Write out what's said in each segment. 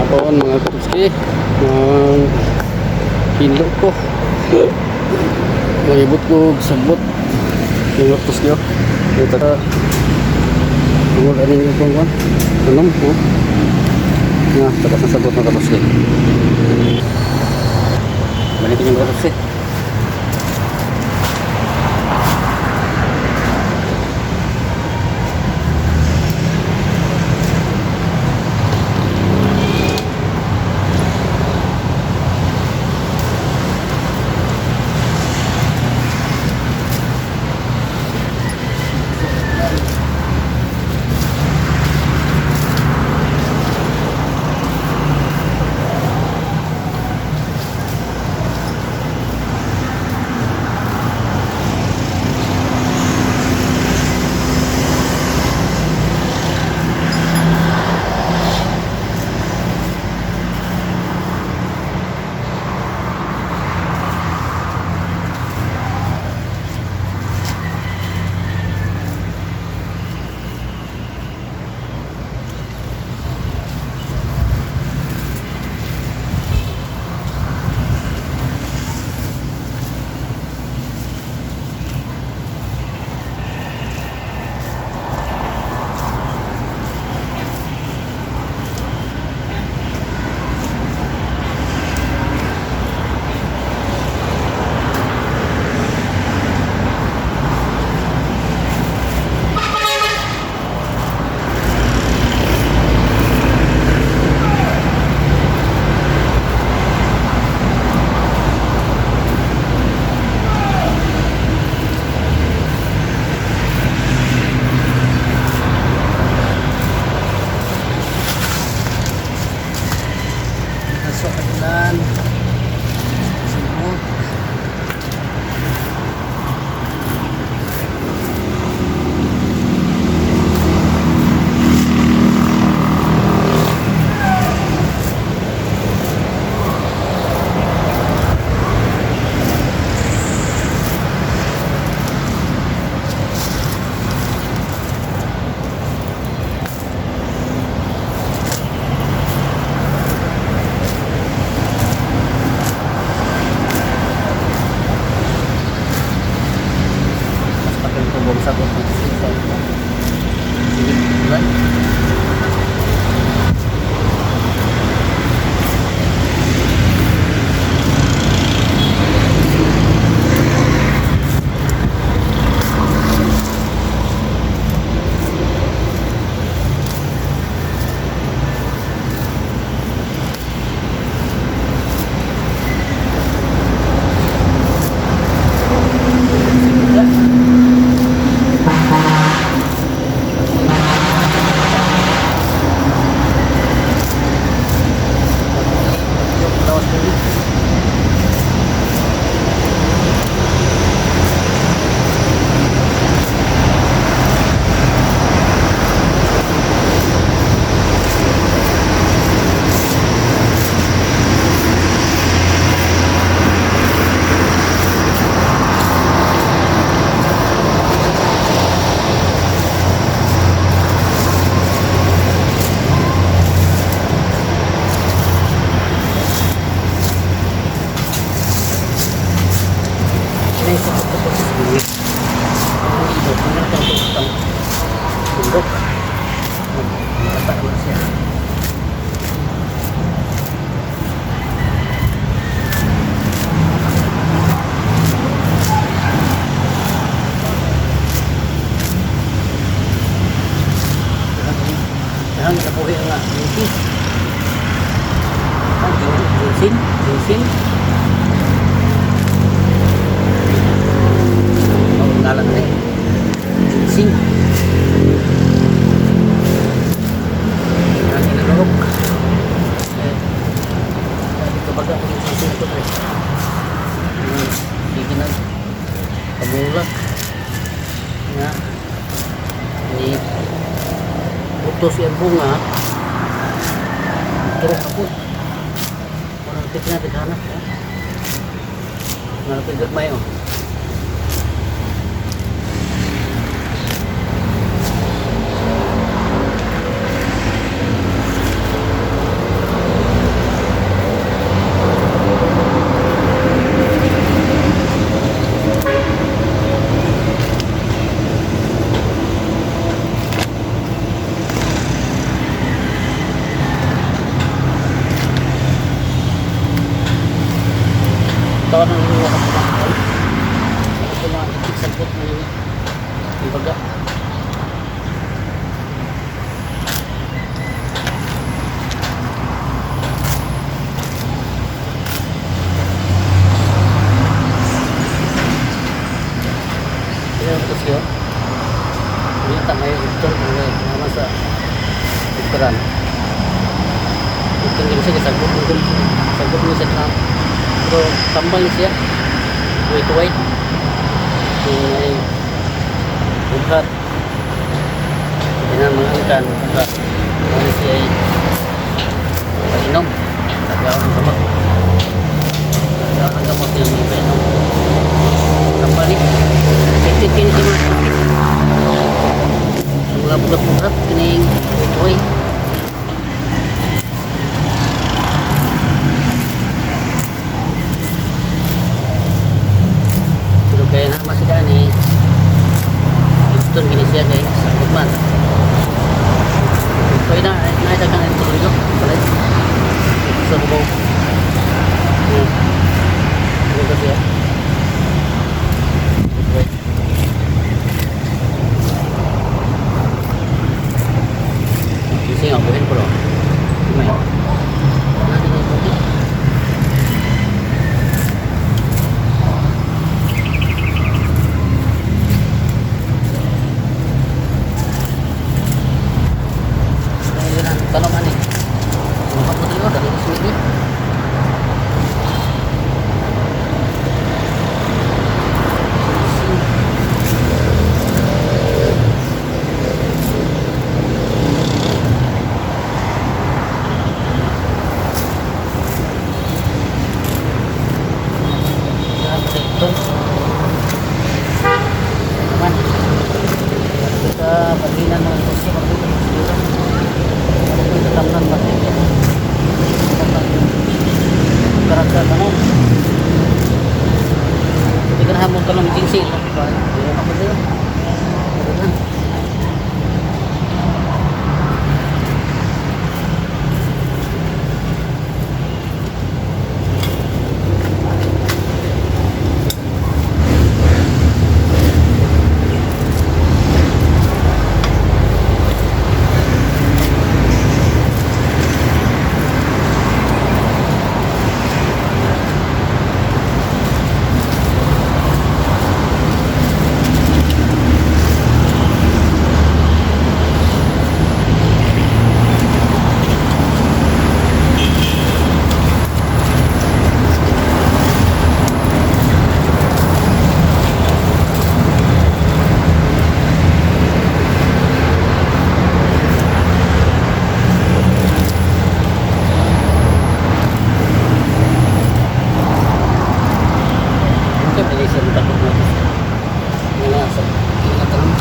Hapon, mga kapski. Hilo ko. Mangibot ko sabot. Mga kapski, oh. Ito ta. Tungod ani yung kwan. Anom ko. Nga, takas na sabot, mga kapski. Balikin yung mga kapski. Aso kadilan. Sabot. Mas pakil ko bang sabot dito sa sige, ulan. Sige. Yung lawas ko yun. Naisip ko po sa sige. Ang ito, ang natawag bundok. Nakata na siya. Dahang kapuhi ang ngiti. Ah, Junsin, Junsin. Oh, ngalan na eh. Junsin. Ang inanurok. Eh, dito baga ang Junsin ito pre. Sige na. Pamulak. Nga. Ni buto siya bunga. Turok ako. Walang tignan, tighanap. Eh. Nalapit gagmay oh. Taon ang ninyo sa pamangkol. Ito mga itik sagot na ninyo. Ang baga. Kaya ito siya. Hindi ta may ito may naman sa ikuran. Ito din siya sagot mo sagot mo siya na. Pero tambal ni siya. Wait wait. May bughat. Hindi na mga angkan. Bughat. Ano siya ay painom. Tagaw ng gamot. Tagaw ng gamot yung mga painom. Tambal ni. Effective kini siya mga sakit. Ang mga bugat-bugat kining wait wait. Pero kaya na masida ni Houston kini siya kay sakit man. Kaya na naitagan ang tuloy ko. Balay. Sa bubaw. Ano ba siya? Wait. Kasi nga, buhin ko lang. May. Natin ang buhin. Kaya na, tanong ani. Makaputi ko, dali ko sumili. Ito. Naman. Ito sa paghinan ng gusto ko dito. Ito tamnan ba ito? Karakter tanong. Hindi ka na hamon tanong jinsi. Ako dito. Ito na. Ito, pwede siya matakot na. Wala sa kinakatanong.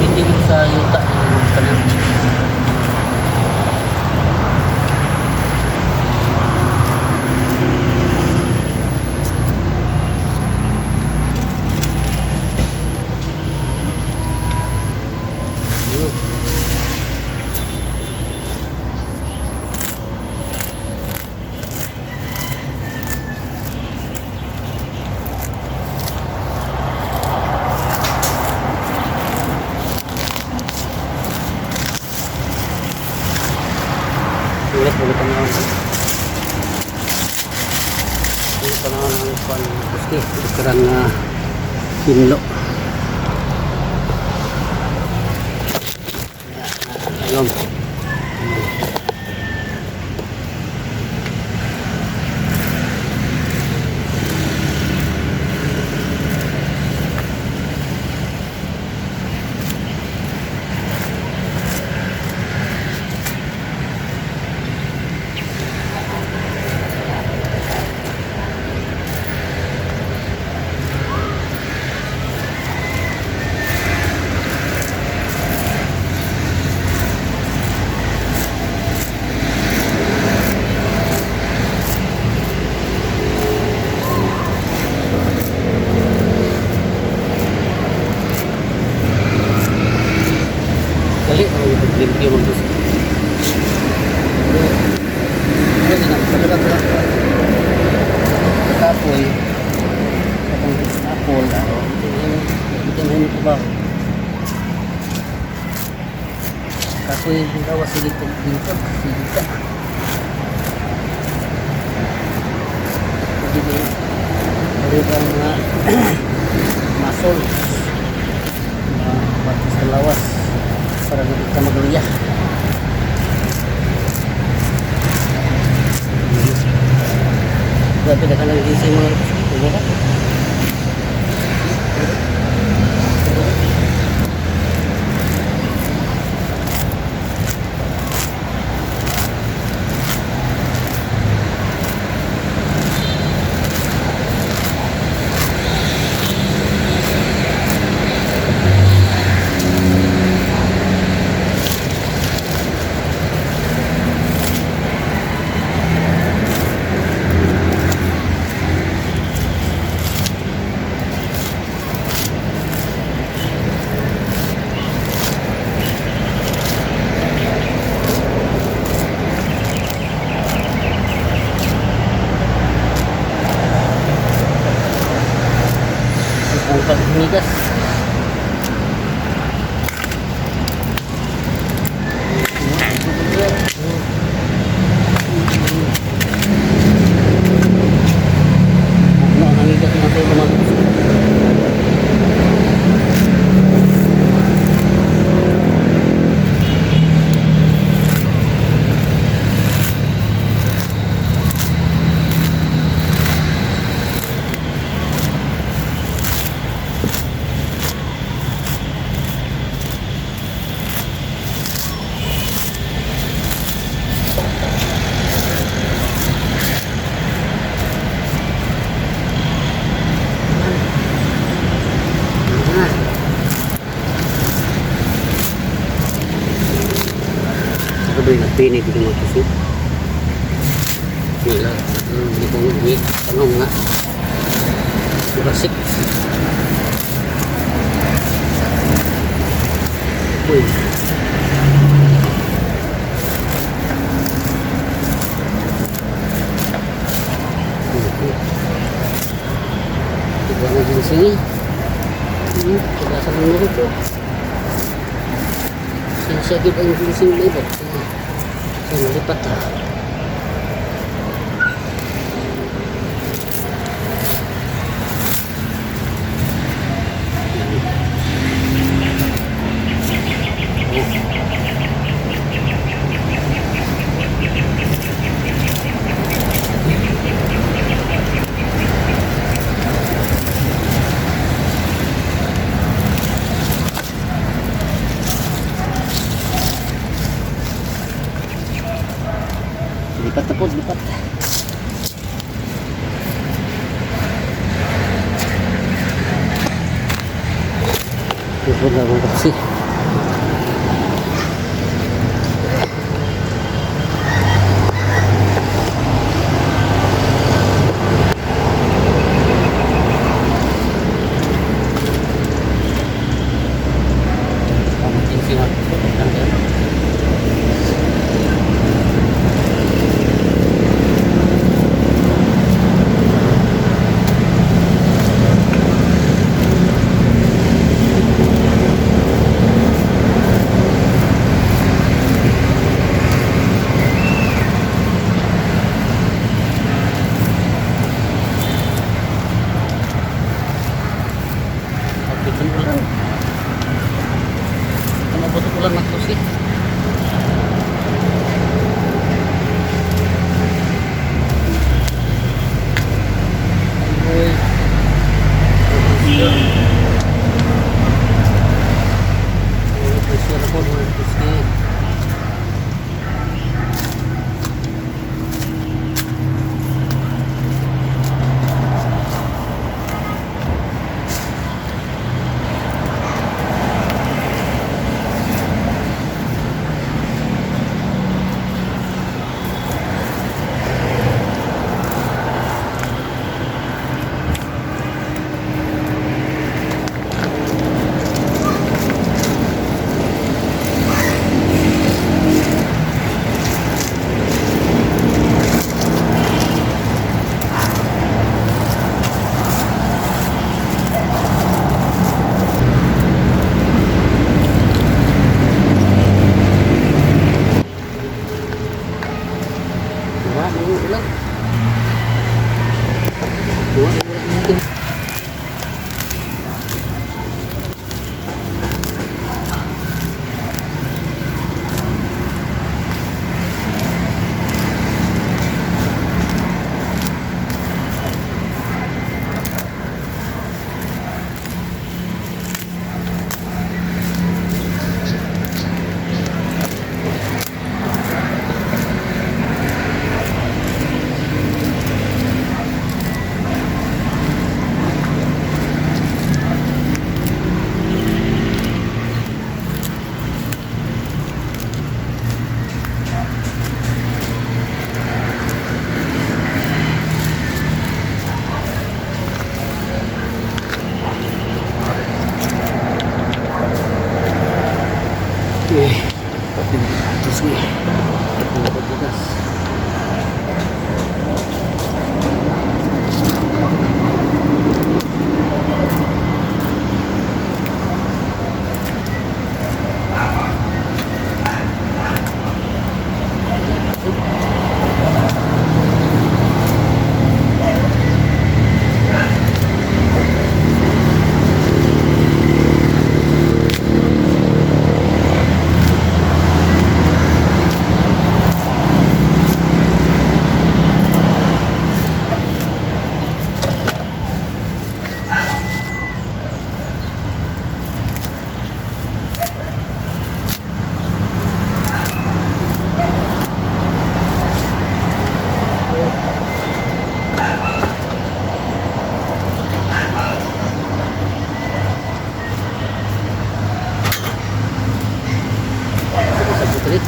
Titingin sa yuta yung tanan. Yun. Ulit, ulit ang naman. Ulit ang naman ang kuwan ng buski. Karan nga hinlo. Ayun. Uy, gawas sige dito. Sige ka. Pwede ba yun? Pwede ba ang mga muscle? Mga parte sa lawas para hindi ka magluya. Grabe na ka ng gising, mga tubo ka. Ang paghumigas. Ano ang hangigas mga kayo, mga gusto? Ah. Ako ba yung nagpinig dito, mga puso? Wala. Hindi ko hindi. Ano nga? Diba six? Uy. Diba na din sini? Diba sa mga ito? Sinsya gid ang ginseng na iba. So, nalipat ha. Lipat na po, lipat. Lipat na akong kasi. Pamatin si Mark. Wala. Eh, terus ni. Bukas. Sa butrit.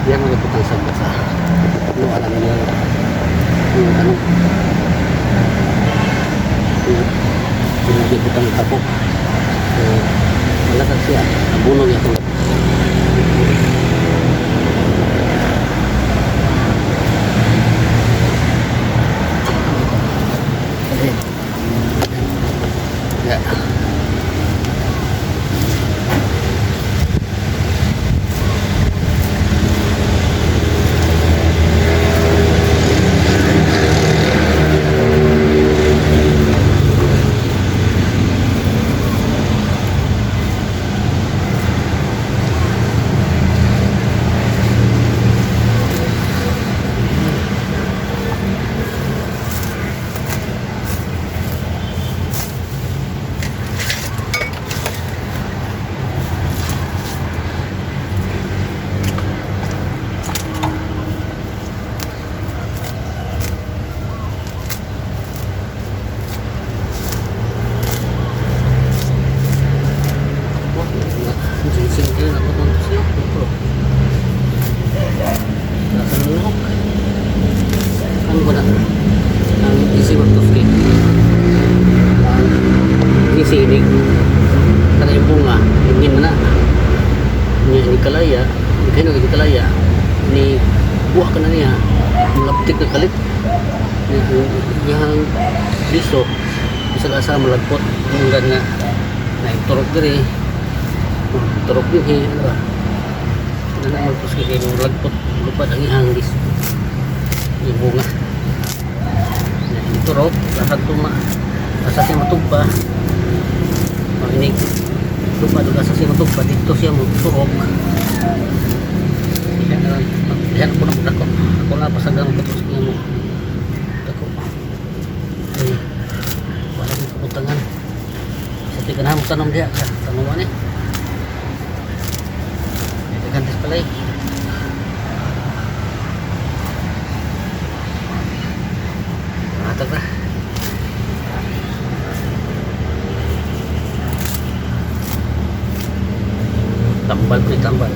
Yan ang iputang sa basa. Ano alam niyo yung ano? Yung iputang tapok. So, malakas siya. Abuno niya ito. Ya. Ginseng kayo na pupunta siya. Ito. Nasa loob. Ano ba na? Ang easy magtuski. Ang isinig. Kana yung bunga. Ingin na na. Niya ni kalaya. Ni kayo ni kalaya. Ni buha ka na niya. Malaptik na kalit. Niya ang liso. Bisag asa malagpot. Ang nga na iturok diri. Turok din eh. Ano ba? Ano na magtuski kayo malagpot. Lupad ang ihang lis. Yung bunga. Niya iturok. Lasag tuma. Asa siya matugpa. Makinig. Lupad. Asa siya matugpa. Dito siya magturok. Diyan na lang. Diyan ako na dako. Ako na pasagang katuski mo. Dako. Ay, wala kong kabutangan. Sa tiganahan mo tanom diya. Tanom ni. Ay, daghan dis pala eh. Matag na. Tambal ko tambal.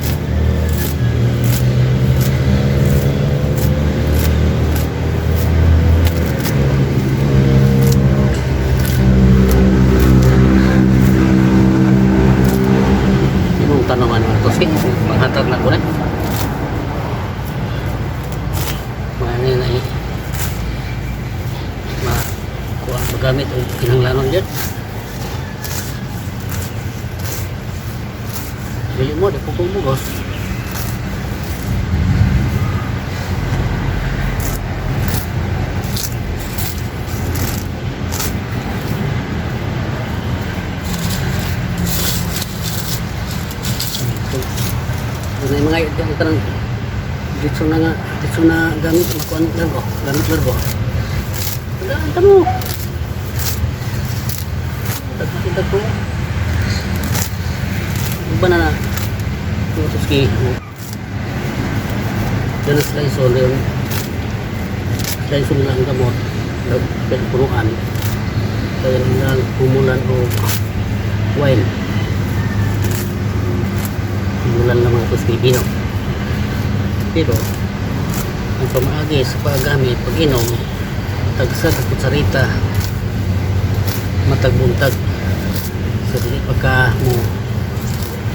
Imong tanongan mga tosi, manghatag na ko na. Mga na eh. Ma kuha magamit og kinahanglanon gyud. Dili mo, di ko kong bugos. Doon ay mga ito ang kanang dito na nga, dito na gamit, makuan largo, gamit largo. Tagaan ka mo. Tagpakita ko. Iba na na. Tutuski. Yan ang slice on yung slice on lang ang gamot. Punuan. Kaya lang humulan o wine. Humulan lang mga tuski bino. Pero ang pamaagi sa paggamit pag-inom, tagsa ka kutsarita matag buntag sa dili pagka mo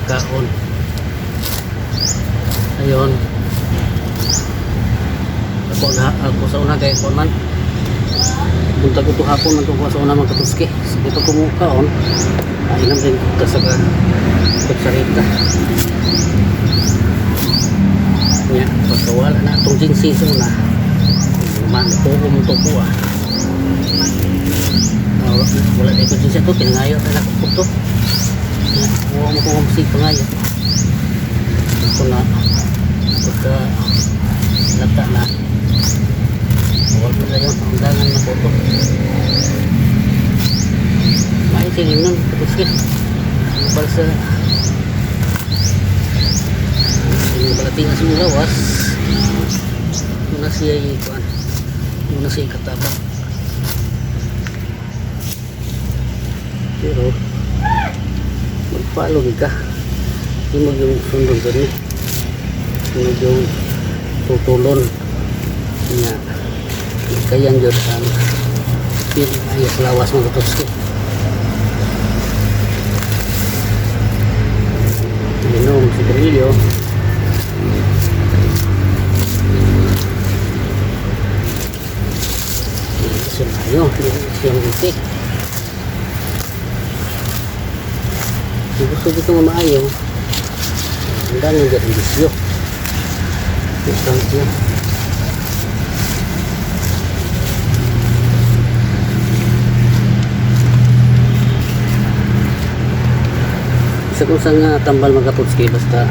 kaon. Ayon, ako na ako sa una kay kon man buntag ko hapon man ko sa una mga katuski sa dito ko mo kaon, inom din ko sa kutsarita nya. Pagkawala na atong ginseng sa una, man ko mo to ko ah. Ah, wala, wala na ko ginseng to, pinangayo na ako to. Nya, kuha mo kung sig pangayo ito na pagka lata na wala na yun ang dangan na ko to. May singin nun katuski para sa yung balating sa mong lawas muna siya ikuan, muna siya katabang, pero magpalo ka imo yung sundon gani, imo yung tutulon niya kayan jud ang ayos lawas mo katuski. Minom sigarilyo. Ayo, siyang itik. Kung gusto dito nga maayo, ang dami dyan ang bisyo. Distansya. Isa kung saan nga tambal mga katutski, basta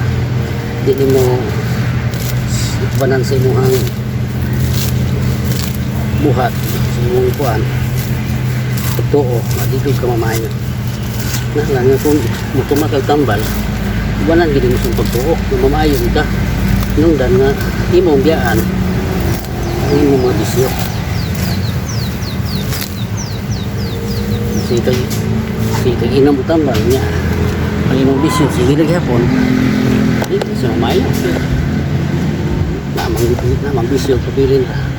di mo banan sa imuhang buhat, sa imong kuan pagtuo, dito ka mamayo na lang nga kung mutuma kag tambal, banan gid mo sa pagtuo nga mamayo ka nungdan nga imong biyaan ang imong mga bisyo. Sige kag inom og tambal niya ang imong bisyo sige lagi hapon di siya mamayo namang namang bisyo kabilin ra.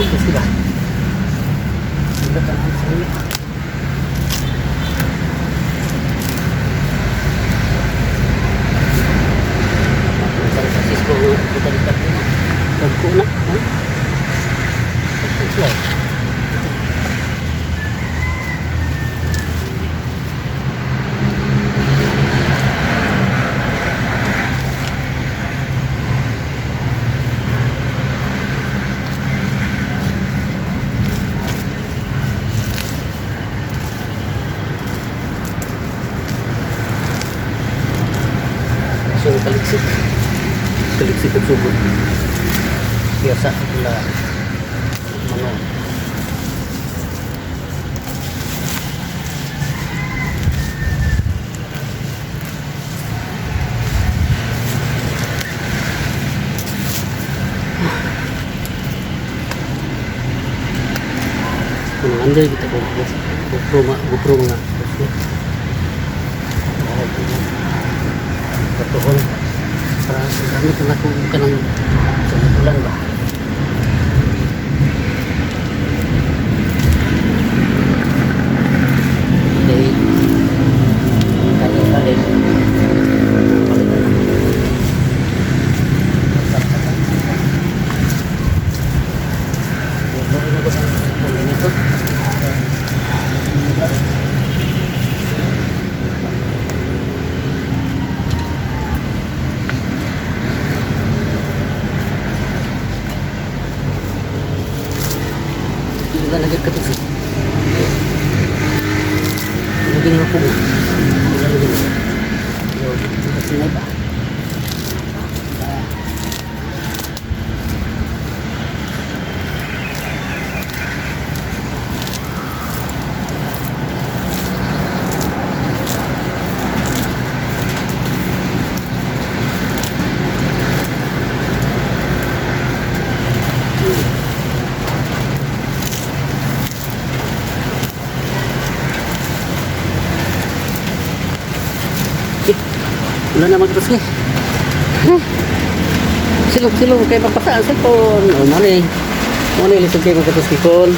Hindi sila. Hindi ka sa inyo. Ang kaliksik. Kaliksik at sugod. Kaya sa wala mano. Kung anday kita ko GoPro ma GoPro mga katuhon para gamit na ako kanang sa ulan ba. Okay. Kali-kali. Palitan na. Luto na ko sa ganito. Wala na gyud katusok. Wala gyud nga po. Wala na gyud. Yo, kasi na ba? Ah. Eh, wala na magtuski. Huh? Silong silong kay magpasa ang cellphone. Oh, mali. Mali lisod kay magkatuski kon.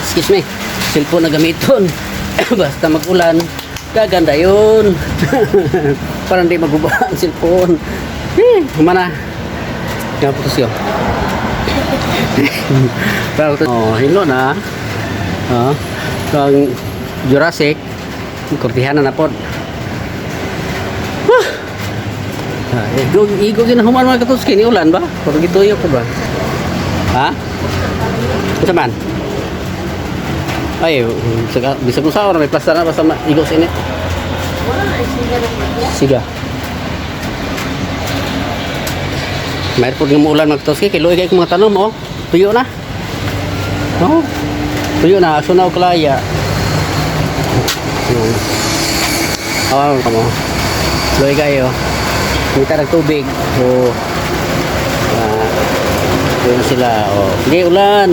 Excuse me. Cellphone na gamiton. Basta mag-ulan, gaganda yun. Para hindi maguba ang cellphone. Eh, humana. Nga po siya. Pero oh, hilo na. Oh, ang Jurassic, kurtihan na na pod. Ah, igo, igo ginahuman mga katuski ni ulan ba? Pero gituyo ko ba? Ha? Unsa man? Ay, bisag kung saan may plaster na basta igo sa init. Wala na siga na niya. Siga. Mayroon po nga muulan mga katuski, kay luoy kay mga tanom, oh. Tuyo na. Oh. Tuyo na, aso na og kalaya. Oh, kamo. Luoy kayo. Ngita ng tubig. So, tuyo na sila. Oh. Sige, ulan.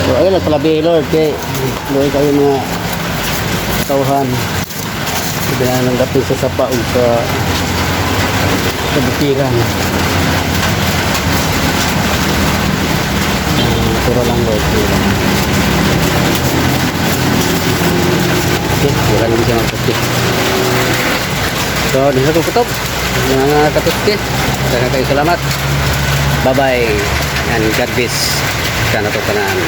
So, ayun lang palabi, Lord. Kay, luoy kayo mga tauhan. Hindi na nanggapin sa sapa o sa bukiran. Natural lang, Lord. Natural lang. Okay, wala naman siya magkatuski. So, dito ko kutob. Mga katuski. Daghang kayo salamat. Bye-bye. And God bless. Sana to tanan.